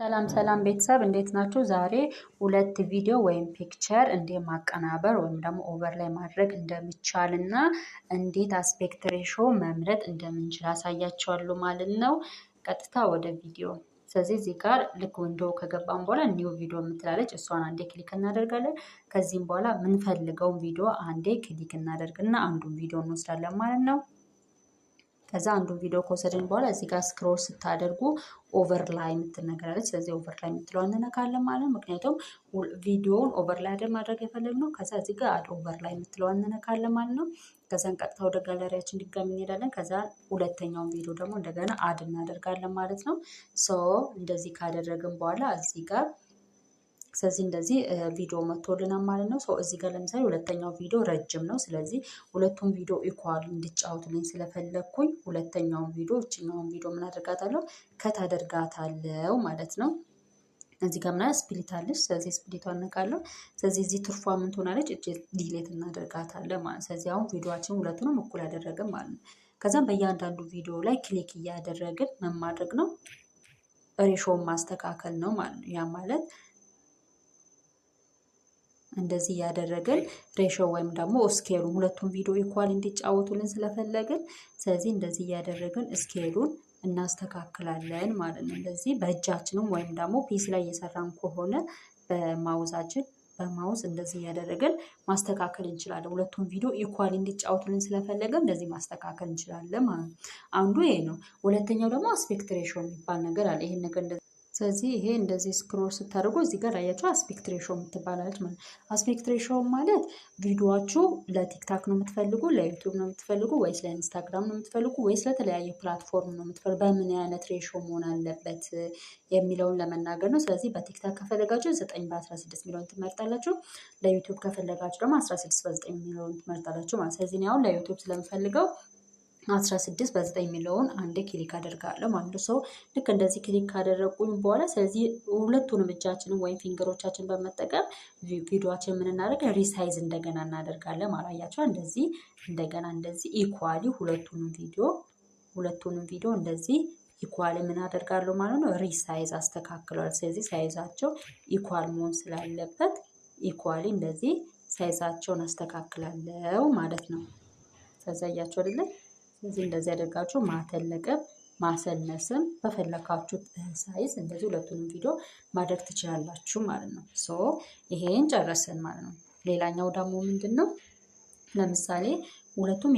ሰላም ሰላም ቤተሰብ፣ እንዴት ናችሁ? ዛሬ ሁለት ቪዲዮ ወይም picture እንዴት ማቀናበር ወይም ደግሞ overlay ማድረግ እንደሚቻል እና እንዴት aspect ratio መምረጥ እንደምንችል አሳያችኋለሁ ማለት ነው። ቀጥታ ወደ ቪዲዮ። ስለዚህ እዚህ ጋር ልክ window ከገባን በኋላ new video የምትላለች፣ እሷን አንዴ click እናደርጋለን። ከዚህም በኋላ የምንፈልገውን ቪዲዮ አንዴ click እናደርግና አንዱን ቪዲዮ እንወስዳለን ማለት ነው። ከዛ አንዱን ቪዲዮ ከወሰድን በኋላ እዚህ ጋር scroll ስታደርጉ overlay የምትል ነገር አለች። ስለዚህ overlay የምትለዋን እንነካለን ማለት ነው። ምክንያቱም ቪዲዮውን overlay አይደል ማድረግ የፈለግነው። ከዛ እዚህ ጋር add overlay የምትለዋን እንነካለን ማለት ነው። ከዛን ቀጥታ ወደ ጋለሪያችን ድጋሚ እንሄዳለን። ከዛ ሁለተኛውን ቪዲዮ ደግሞ እንደገና add እናደርጋለን ማለት ነው። So እንደዚህ ካደረግን በኋላ እዚህ ጋር፣ ስለዚህ እንደዚህ ቪዲዮ መጥቶልናል ማለት ነው። So እዚህ ጋር ለምሳሌ ሁለተኛው ቪዲዮ ረጅም ነው። ስለዚህ ሁለቱም ቪዲዮ equal እንዲጫወቱልኝ ስለፈለግኩኝ ሁለተኛውን ቪዲዮ፣ እችኛውን ቪዲዮ ምን አደርጋታለሁ? Cut አደርጋታለሁ ማለት ነው። እዚህ ጋር ምናምን split አለች። ስለዚህ split ቷን እነካለሁ። ስለዚህ እዚህ ትርፏ ምን ትሆናለች? እጅ delete እናደርጋታለን ማለት ነው። ስለዚህ አሁን ቪዲዮአችን ሁለቱንም እኩል አደረግን ማለት ነው። ከዛም በእያንዳንዱ ቪዲዮ ላይ click እያደረግን ምን ማድረግ ነው? Ratio ን ማስተካከል ነው ማለት ነው። ያ ማለት እንደዚህ እያደረግን ratio ወይም ደግሞ scale ኡን፣ ሁለቱም ቪዲዮ equal እንዲጫወቱልን ስለፈለግን፣ ስለዚህ እንደዚህ እያደረግን scale ኡን እናስተካክላለን ማለት ነው። እንደዚህ በእጃችንም ወይም ደግሞ PC ላይ እየሰራን ከሆነ በ mouse ኣችን፣ በ mouse እንደዚህ እያደረግን ማስተካከል እንችላለን። ሁለቱም ቪዲዮ equal እንዲጫወቱልን ስለፈለግን እንደዚህ ማስተካከል እንችላለን ማለት ነው። አንዱ ይሄ ነው። ሁለተኛው ደግሞ aspect ratio የሚባል ነገር አለ። ይሄን ነገር፣ ስለዚህ ይሄ እንደዚህ scroll ስታደርጉ እዚህ ጋር አያችሁ aspect ratio የምትባላለች ማለት ነው። Aspect ratio ማለት ቪዲዮአችሁ ለ TikTok ነው የምትፈልጉ፣ ለ YouTube ነው የምትፈልጉ፣ ወይስ ለ Instagram ነው የምትፈልጉ፣ ወይስ ለተለያየ platform ነው የምትፈልጉ፣ በምን አይነት ratio መሆን አለበት የሚለውን ለመናገር ነው። ስለዚህ በ TikTok ከፈለጋችሁ 9 በ16 የሚለውን ትመርጣላችሁ። ለ YouTube ከፈለጋችሁ ደግሞ 16 በ9 የሚለውን ትመርጣላችሁ ማለት። ስለዚህ እኔ አሁን ለ YouTube ስለምፈልገው 16 በ9 የሚለውን አንዴ click አደርጋለሁ ማለት ነው። So ልክ እንደዚህ click ካደረጉኝ በኋላ፣ ስለዚህ ሁለቱንም እጃችንን ወይም finger ኦቻችን በመጠቀም ቪዲዮችን የምንናደርግ resize እንደገና እናደርጋለን ማለት። አያችሁ፣ እንደዚህ እንደገና እንደዚህ equally ሁለቱንም ቪዲዮ እንደዚህ equally ምን አደርጋለሁ ማለት ነው፣ resize አስተካክለዋል። ስለዚህ size ኣቸው equal መሆን ስላለበት equally እንደዚህ size ኣቸውን አስተካክላለሁ ማለት ነው። ከዛ እያቸው አይደለ? ስለዚህ እንደዚህ አደርጋችሁ ማተለቅም ማሰነስም በፈለካችሁት size እንደዚህ ሁለቱንም ቪዲዮ ማድረግ ትችላላችሁ ማለት ነው። So ይሄን ጨረስን ማለት ነው። ሌላኛው ደግሞ ምንድን ነው? ለምሳሌ ሁለቱም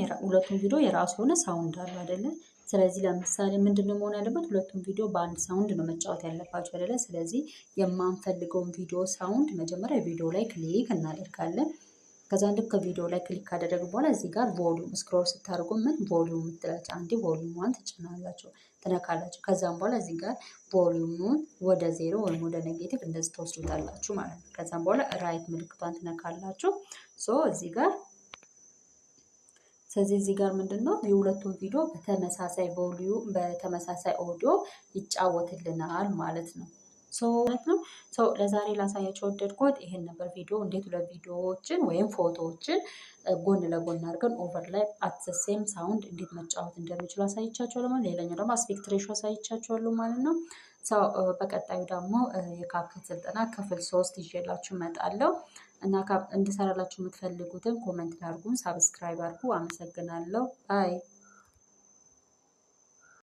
ቪዲዮ የራሱ የሆነ sound አለው አይደለ? ስለዚህ ለምሳሌ ምንድን ነው መሆን ያለበት? ሁለቱም ቪዲዮ በአንድ sound ነው መጫወት ያለባቸው አይደለ? ስለዚህ የማንፈልገውን ቪዲዮ sound መጀመሪያ ቪዲዮ ላይ click እናደርጋለን። ከዛ ልክ ከቪዲዮ ላይ click ካደረግን በኋላ እዚህ ጋር volume scroll ስታደርጉ ምን volume የምትላለች፣ አንዴ volume ዋን ትጭናላችሁ፣ ትነካላችሁ። ከዛም በኋላ እዚህ ጋር volume ኡን ወደ ዜሮ ወይም ወደ negative እንደዚህ ትወስዱታላችሁ ማለት ነው። ከዛም በኋላ right ምልክቷን ትነካላችሁ። So እዚህ ጋር፣ ስለዚህ እዚህ ጋር ምንድን ነው፣ የሁለቱም ቪዲዮ በተመሳሳይ volume በተመሳሳይ ኦዲዮ ይጫወትልናል ማለት ነው። So ማለት ነው። So ለዛሬ ላሳያችሁ ወደድኩት ይሄን ነበር። ቪዲዮ እንዴት ሁለት ቪዲዮዎችን ወይም ፎቶዎችን ጎን ለጎን አድርገን overlay at the same sound እንዴት መጫወት እንደሚችሉ አሳይቻችኋለሁ ማለት። ሌላኛው ደግሞ aspect ratio አሳይቻችኋለሁ ማለት ነው። So በቀጣዩ ደግሞ የ CapCut ስልጠና ክፍል 3 ይዤላችሁ እመጣለሁ እና እንድሰራላችሁ የምትፈልጉትን comment አድርጉን፣ subscribe አድርጉ። አመሰግናለሁ። Bye.